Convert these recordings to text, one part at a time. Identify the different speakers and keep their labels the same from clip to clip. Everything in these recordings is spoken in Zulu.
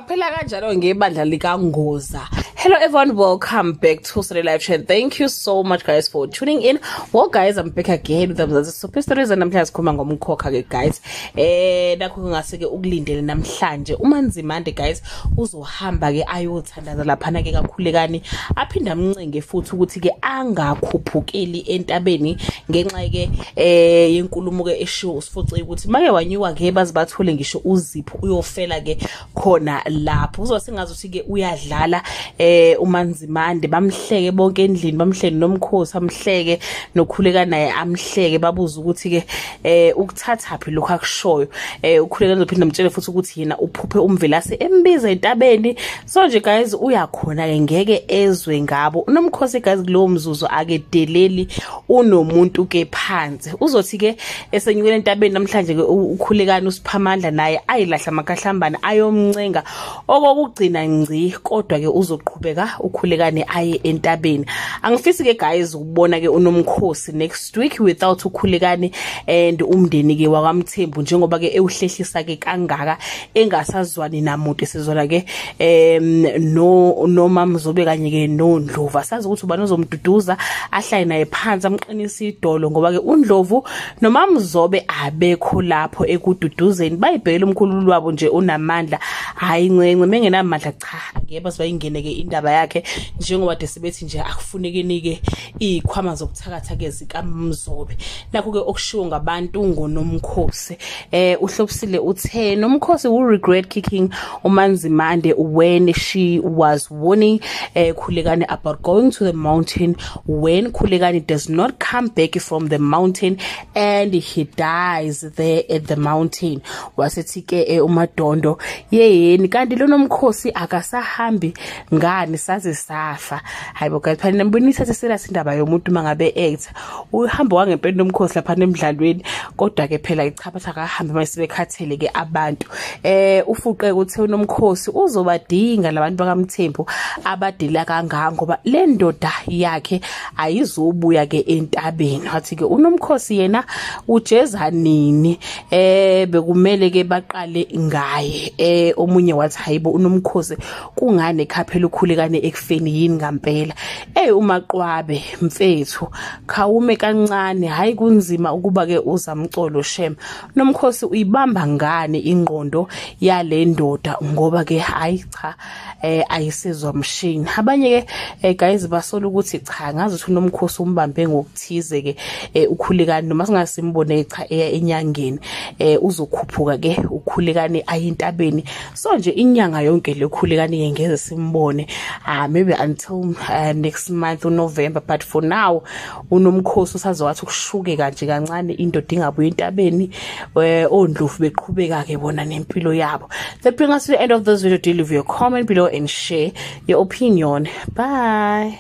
Speaker 1: Kwaphela kanjalo ngebandla likaNgoza. Hello everyone, welcome back to Sunday Live Chat. Thank you so much guys for tuning in. Well guys, I'm back again with the Mzansi Super Stories and namhlanje sikhuluma ngomkhokha ke guys. Nakho ngase ke ukulindele namhlanje uManzimande guys uzohamba ke ayothandaza laphana ke kakhulekani aphinde amncenge futhi ukuthi ke angakhuphukeli entabeni ngenxa ke yenkulumo ke eshiwo uSifoce ukuthi make wanyuka ke baze bathole ngisho uzipho uyofela ke khona lapho. Kuzoba sengazi ukuthi ke uyadlala uManzimande, bamhleke bonke endlini, bamhleke nomkhosi amhleke nokhuleka naye amhleke, babuza ukuthi ke ukuthathaphi lokho akushoyo. Ukhuleka uzophinda amtshele futhi ukuthi yena uphuphe uMvelase embiza entabeni. So nje guys uyakhona ke ngeke ezwe ngabo unomkhosi guys kulowo mzuzu akedeleli unomuntu ke phansi. Uzothi ke esenyukela entabeni namhlanje ke ukhulekani uSiphamandla naye ayilahla amakahlambane ayomncenga okokugcina ngci, kodwa ke uzoqhubeka ukhulekane aye entabeni. Angifisi ke guys ukubona ke unomkhosi next week without ukhulekane and umndeni ke wakwaMthembu, njengoba ke ewuhlehlisa ke kangaka engasazwani namuntu, esizwana ke no noMamzobe kanye ke noNdlovu. Asazi ukuthi ubani ozomduduza ahlale naye phansi amqinise idolo, ngoba ke uNdlovu noMamzobe abekho lapho ekududuzeni, bayibhekele umkhulu wabo nje unamandla. Hayi ncence mengenamandla cha angeke bazibayingene ke indaba yakhe, njengoba de sebethi nje akufunekeni ke izikhwama zokuthakatha ke zikaMzobe. Nakho ke okushiwo ngabantu ngonomkhosi. Uhlobisile uthe Nomkhosi will regret kicking uManzimande when she was warning Khulekani about going to the mountain. When Khulekani does not come back from the mountain and he dies there at the mountain. Wasethi ke uMadondo yeyeni kanti lo Nomkhosi akasahambi ngani saze safa. Hayibo guys, phela nambonisa serious indaba yomuntu mangabe actor uhamba wangempela nomkhosi lapha emidlalweni, kodwa ke phela ichaphatha akahambe mayisebekhathele ke abantu. Ufuqe ukuthi unomkhosi uzobadinga labantu bakaMthembu abadila kangaka, ngoba le ndoda yakhe ayizobuya ke entabeni. Wathi ke unomkhosi yena ujeza nini, bekumele ke baqale ngaye. Omunye wathi hayibo unomkhosi kungane ekhaphela ukhulekane ekufeni yini ngampela. Umaqwabe mfethu khawume kancane, hayi kunzima ukuba ke uzamcolo shem. Nomkhosi uyibamba ngani ingqondo yale ndoda, ngoba ke hayi cha ayisezwa mshini. Abanye ke guys basola ukuthi cha ngazi ukuthi unomkhosi umbambe ngokuthize ke ukhulekane, noma singasimbone cha eya enyangeni uzokhuphuka ke ukhulekane ayintabeni. So nje inyanga yonke le ukhulekane ngeze simbone maybe until next month uNovember, but for now unomkhosi usazowathi ukushuke kanje kancane indoda ingabuye entabeni, oNdlovu beqhubeka ke bona nempilo yabo. That brings us to the end of this video. Do leave your comment below and share your opinion. Bye.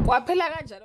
Speaker 1: Kwaphela kanjalo.